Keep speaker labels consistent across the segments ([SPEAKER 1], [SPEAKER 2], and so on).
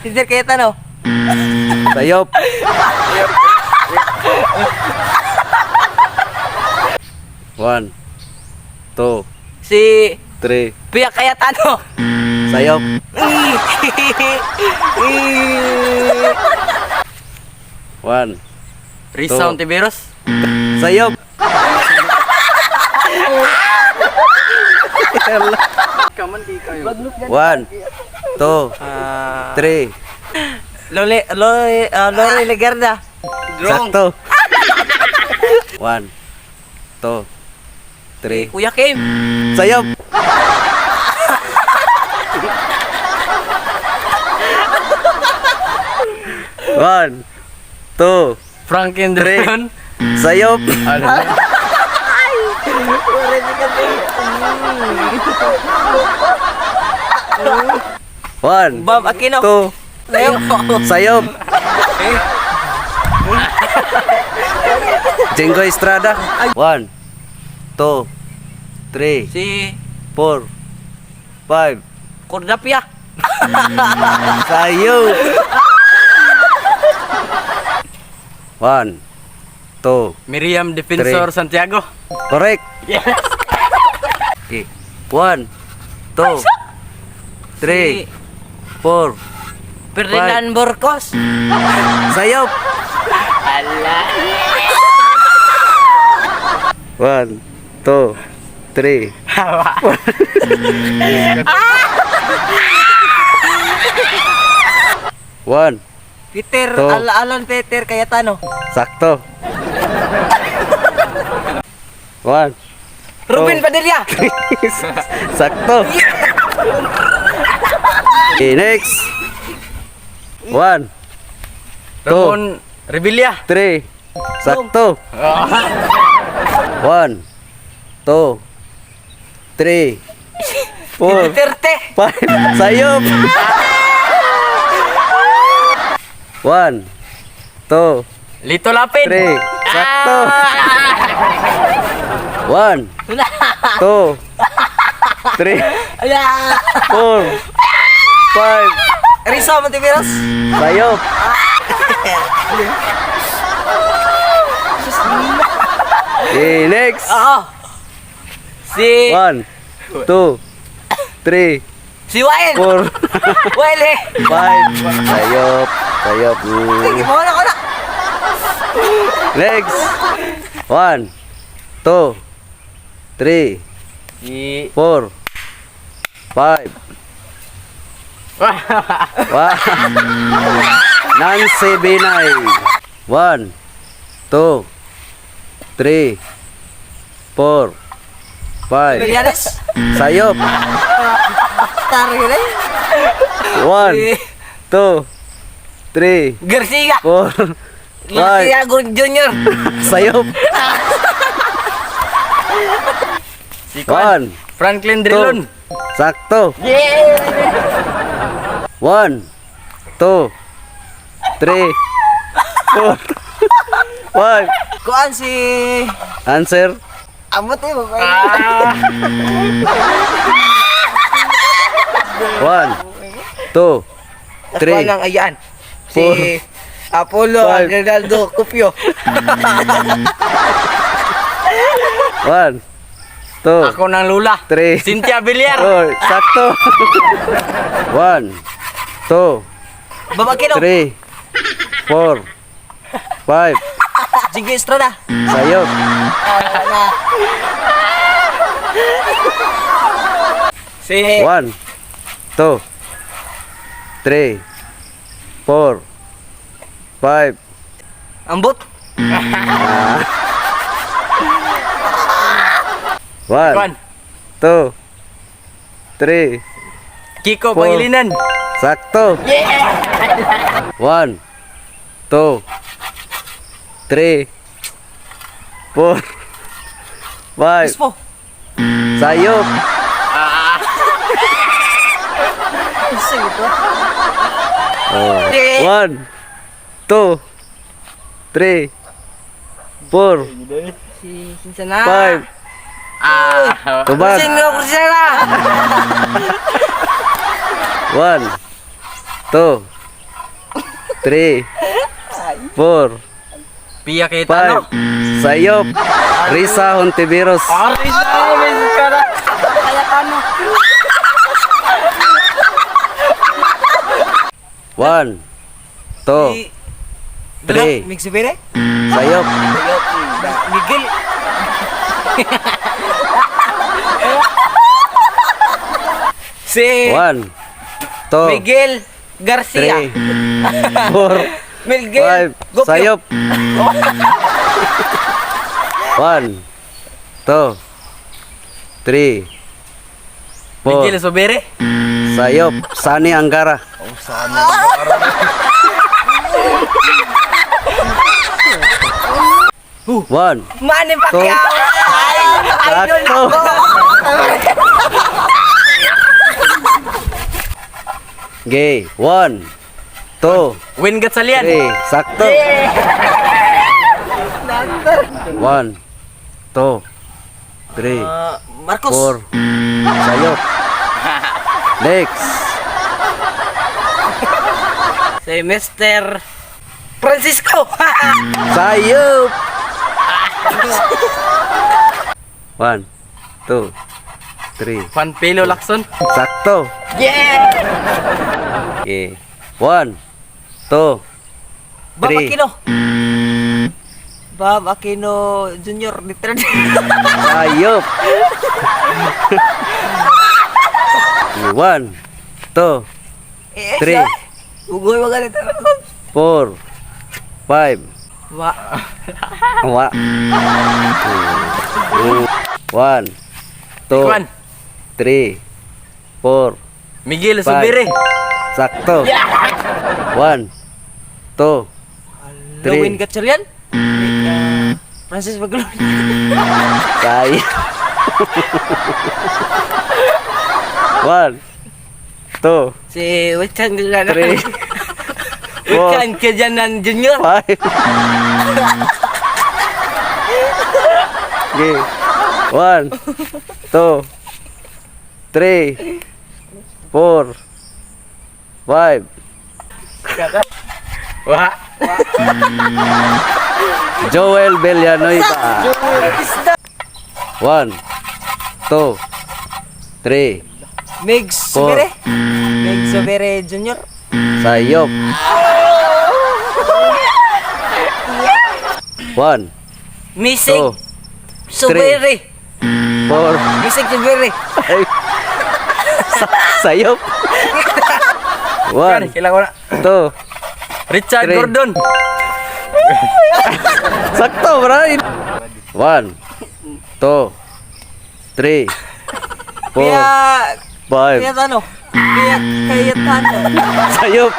[SPEAKER 1] Peter Cayetano.
[SPEAKER 2] Sayop. One, two,
[SPEAKER 1] Si
[SPEAKER 2] three.
[SPEAKER 1] Pia Cayetano.
[SPEAKER 2] Sayop. One.
[SPEAKER 3] Risa
[SPEAKER 2] Two.
[SPEAKER 3] Ontiveros.
[SPEAKER 2] Sayop. One, two, three.
[SPEAKER 1] Lole, Lole, Lore Legarda.
[SPEAKER 2] Sakto. One, two, three.
[SPEAKER 1] Kuya Kim.
[SPEAKER 2] Sayop. One, two,
[SPEAKER 3] Franklin
[SPEAKER 2] Three.
[SPEAKER 3] Drilon.
[SPEAKER 2] Sayop. One,
[SPEAKER 1] Bob Aquino.
[SPEAKER 2] two,
[SPEAKER 1] Sayop.
[SPEAKER 2] Sayop. Jenggo Estrada. One, two, three,
[SPEAKER 1] Si
[SPEAKER 2] four, five.
[SPEAKER 1] Cordapia.
[SPEAKER 2] Sayop. One, two,
[SPEAKER 3] Miriam Defensor
[SPEAKER 2] Three.
[SPEAKER 3] Santiago.
[SPEAKER 2] Correct.
[SPEAKER 3] Yes.
[SPEAKER 2] Okay. One, two, three,
[SPEAKER 1] Si
[SPEAKER 2] four.
[SPEAKER 1] Ferdinand Burgos.
[SPEAKER 2] Sayop.
[SPEAKER 3] Ala.
[SPEAKER 2] One, two, three. One,
[SPEAKER 1] Peter,
[SPEAKER 2] Two.
[SPEAKER 1] Alan Peter Cayetano.
[SPEAKER 2] Sakto. One,
[SPEAKER 1] Ruben Padilla.
[SPEAKER 2] Sakto. Okay, next. One, two,
[SPEAKER 3] Ramon Revilla.
[SPEAKER 2] three. Sakto. One, two, three, four,
[SPEAKER 1] Duterte.
[SPEAKER 2] five. Sayop. One, two,
[SPEAKER 3] Lito Lapid.
[SPEAKER 2] three. Sakto. One, two, three,
[SPEAKER 1] Ala.
[SPEAKER 2] four, five.
[SPEAKER 1] Risa Montiveros.
[SPEAKER 2] Sayop. Okay, next.
[SPEAKER 1] Oo. Si
[SPEAKER 2] One, two, three,
[SPEAKER 1] Si Wael.
[SPEAKER 2] four,
[SPEAKER 1] Wael eh.
[SPEAKER 2] five. Sayop. Sayop.
[SPEAKER 1] Sige, mawala ko na.
[SPEAKER 2] Next. One, two, three,
[SPEAKER 3] Si
[SPEAKER 2] four, five. One. Nancy Binay. One, two, three, four, five.
[SPEAKER 1] Trillanes.
[SPEAKER 2] Sayop.
[SPEAKER 1] Taro eh.
[SPEAKER 2] One, two, three,
[SPEAKER 1] Garcia.
[SPEAKER 2] four, five.
[SPEAKER 1] Garcia Jr.
[SPEAKER 2] Sayop.
[SPEAKER 3] Si Kwan.
[SPEAKER 2] One,
[SPEAKER 3] Franklin
[SPEAKER 2] two.
[SPEAKER 3] Drilon.
[SPEAKER 2] Sakto.
[SPEAKER 3] Yeah.
[SPEAKER 2] One, two, three, four, five.
[SPEAKER 1] Kuan si
[SPEAKER 2] Answer.
[SPEAKER 1] Amot eh.
[SPEAKER 3] Ah.
[SPEAKER 2] One, two, three,
[SPEAKER 1] Kuan ang ayaan. Si
[SPEAKER 2] four,
[SPEAKER 1] Apollo
[SPEAKER 2] five.
[SPEAKER 1] Aguinaldo Cupio.
[SPEAKER 2] One, two,
[SPEAKER 3] Ako ng lula.
[SPEAKER 2] three,
[SPEAKER 3] Cynthia Villar.
[SPEAKER 2] four. Sakto. One, two,
[SPEAKER 1] Bob Aquino.
[SPEAKER 2] three, four, five.
[SPEAKER 1] Jiggy Estrada.
[SPEAKER 2] Sayop.
[SPEAKER 3] Si
[SPEAKER 2] One, two, three, four, five.
[SPEAKER 1] Ambot.
[SPEAKER 2] One,
[SPEAKER 3] Kwan.
[SPEAKER 2] two, three.
[SPEAKER 3] Kiko
[SPEAKER 2] Four.
[SPEAKER 3] Pangilinan.
[SPEAKER 2] Sakto. One, two, three, four, five.
[SPEAKER 1] Ispo.
[SPEAKER 2] Sayop.
[SPEAKER 1] Sige to.
[SPEAKER 2] Oh. One, two, three, four,
[SPEAKER 1] Si Sinsana.
[SPEAKER 2] five.
[SPEAKER 3] Ah.
[SPEAKER 2] Tubag.
[SPEAKER 1] Sino Kursana?
[SPEAKER 2] One, two, Three, four,
[SPEAKER 3] Pia Cayetano.
[SPEAKER 2] five. Sayop. Risa Hontiveros.
[SPEAKER 3] Aris na!
[SPEAKER 1] Cayetano.
[SPEAKER 2] One, two,
[SPEAKER 1] Si
[SPEAKER 2] three.
[SPEAKER 1] Mig Subire.
[SPEAKER 2] Sayop.
[SPEAKER 1] Miguel.
[SPEAKER 3] Si
[SPEAKER 2] One, two,
[SPEAKER 3] Miguel Garcia.
[SPEAKER 2] three, four,
[SPEAKER 3] Miguel
[SPEAKER 2] five.
[SPEAKER 3] Gopio.
[SPEAKER 2] Sayop. One, two, three, four.
[SPEAKER 3] Miguel Sobere.
[SPEAKER 2] Sayop. Sani Angara.
[SPEAKER 3] Oh, sana.
[SPEAKER 2] One,
[SPEAKER 1] Manny Pacquiao. Ay, idol
[SPEAKER 2] Sakto.
[SPEAKER 1] ako.
[SPEAKER 2] Gay. One, two,
[SPEAKER 3] Win Gatchalian.
[SPEAKER 2] three. Sakto. One, two, three,
[SPEAKER 1] Marcos.
[SPEAKER 2] four. Sayop. Next.
[SPEAKER 1] Si Mr. Francisco.
[SPEAKER 2] Sayop. One, two, three.
[SPEAKER 3] Panpilo Lacson.
[SPEAKER 2] Sakto.
[SPEAKER 1] Yeah!
[SPEAKER 2] Okay. One, two,
[SPEAKER 1] Bob
[SPEAKER 2] three.
[SPEAKER 1] Aquino. Bob Aquino Jr. the third.
[SPEAKER 2] Sayop. One, two,
[SPEAKER 1] Eh,
[SPEAKER 2] three,
[SPEAKER 1] siya. Ugoy mo ganito.
[SPEAKER 2] four, five.
[SPEAKER 1] Wa.
[SPEAKER 2] Wa. One, two,
[SPEAKER 3] Juan.
[SPEAKER 2] three, four,
[SPEAKER 3] Miguel
[SPEAKER 2] five.
[SPEAKER 3] Sobere.
[SPEAKER 2] Sakto. One, two, three.
[SPEAKER 1] Lewin Gatchalian. Francis Magalon.
[SPEAKER 2] Sayop. One, two,
[SPEAKER 1] Si Wichan Gajanan.
[SPEAKER 2] three, four,
[SPEAKER 1] Wichan Gajanan Jr.
[SPEAKER 2] five. Okay. One, two, three, four, five.
[SPEAKER 3] Wa.
[SPEAKER 2] Joel Villanueva. One, two, three.
[SPEAKER 1] Migs
[SPEAKER 2] Four.
[SPEAKER 1] Sobere. Migs Sobere Jr.
[SPEAKER 2] Sayop. One,
[SPEAKER 1] Misig
[SPEAKER 2] two,
[SPEAKER 1] Sobere.
[SPEAKER 2] four,
[SPEAKER 1] Misig Sobere.
[SPEAKER 2] five. Sayop. One,
[SPEAKER 3] Kailangan ko na.
[SPEAKER 2] two,
[SPEAKER 3] Richard
[SPEAKER 2] Three.
[SPEAKER 3] Gordon.
[SPEAKER 2] Sakto, bro. One, two, three, four,
[SPEAKER 1] Kaya
[SPEAKER 2] five.
[SPEAKER 1] Kaya ano? Kaya Cayetano.
[SPEAKER 2] Sayop.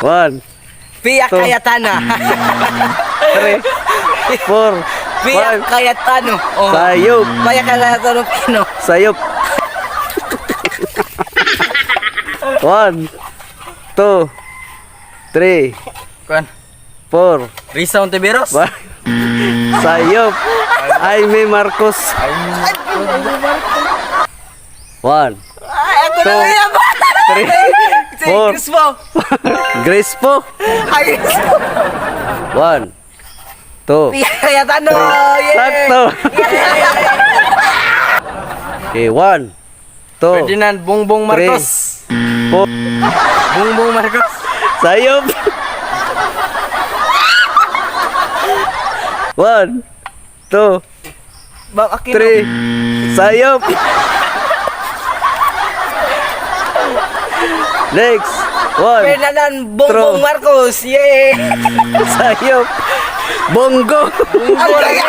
[SPEAKER 2] One,
[SPEAKER 1] Pia
[SPEAKER 2] Two.
[SPEAKER 1] Cayetana.
[SPEAKER 2] three, four,
[SPEAKER 1] Pia
[SPEAKER 2] five.
[SPEAKER 1] Cayetano. Oh.
[SPEAKER 2] Sayop.
[SPEAKER 1] Pia Cayetano Pino.
[SPEAKER 2] Sayop. One, two, three,
[SPEAKER 3] Kuan.
[SPEAKER 2] four,
[SPEAKER 3] Risa Ontiveros.
[SPEAKER 2] five. Sayop. Jaime Marcos. One,
[SPEAKER 1] Ay, ako na
[SPEAKER 2] Two.
[SPEAKER 1] yan.
[SPEAKER 2] three,
[SPEAKER 1] Si
[SPEAKER 2] four.
[SPEAKER 1] Crispo.
[SPEAKER 2] Grace po.
[SPEAKER 1] Ay, Crispo.
[SPEAKER 2] One, two,
[SPEAKER 1] Pia Cayetano. Yeah.
[SPEAKER 2] Sakto. Okay, one, two,
[SPEAKER 3] Ferdinand Bongbong
[SPEAKER 2] three,
[SPEAKER 3] Marcos.
[SPEAKER 2] four.
[SPEAKER 3] Bongbong Marcos.
[SPEAKER 2] Sayop. One, two,
[SPEAKER 1] Bob Aquino.
[SPEAKER 2] three. Sayop. Next. One.
[SPEAKER 1] Ferdinand Bongbong
[SPEAKER 2] True.
[SPEAKER 1] Marcos. Yeah.
[SPEAKER 2] Sayop. Bongo.
[SPEAKER 1] Ang kaya.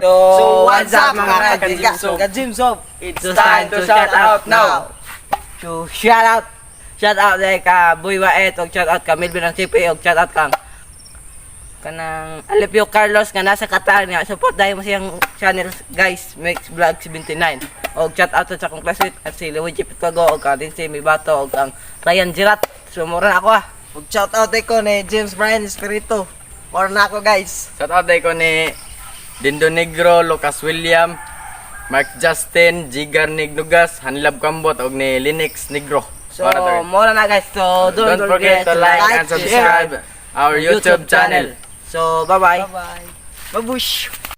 [SPEAKER 1] So, what's up, mga
[SPEAKER 3] ka-Jimsob?
[SPEAKER 1] ka-Jimsob?
[SPEAKER 3] It's time to shout out now.
[SPEAKER 1] So, shout out. Shout out like ka Boy Waet, og shout out ka Melvin ang CP, og shout out kang kanang Alipio Carlos nga nasa Qatar nga support dahil mo siyang channel, guys, Mix Vlog 79. Og shout out sa akong classmate at si Luigi Pitwago og kang din si Mibato og kang Ryan Girat. So mura na ako ah.
[SPEAKER 4] Ug shout out ko ni James Brian Espiritu. More na ako, guys.
[SPEAKER 3] Shout out ko ni Dindo Negro, Lucas William, Mark Justin, Jigar Nignugas, Hanlab Kambot ug ni Linux Negro.
[SPEAKER 1] So,
[SPEAKER 3] Para to.
[SPEAKER 1] mo na guys. So,
[SPEAKER 3] Don't forget to like and subscribe our YouTube channel.
[SPEAKER 1] So, bye-bye.
[SPEAKER 4] Bye-bye. Babush!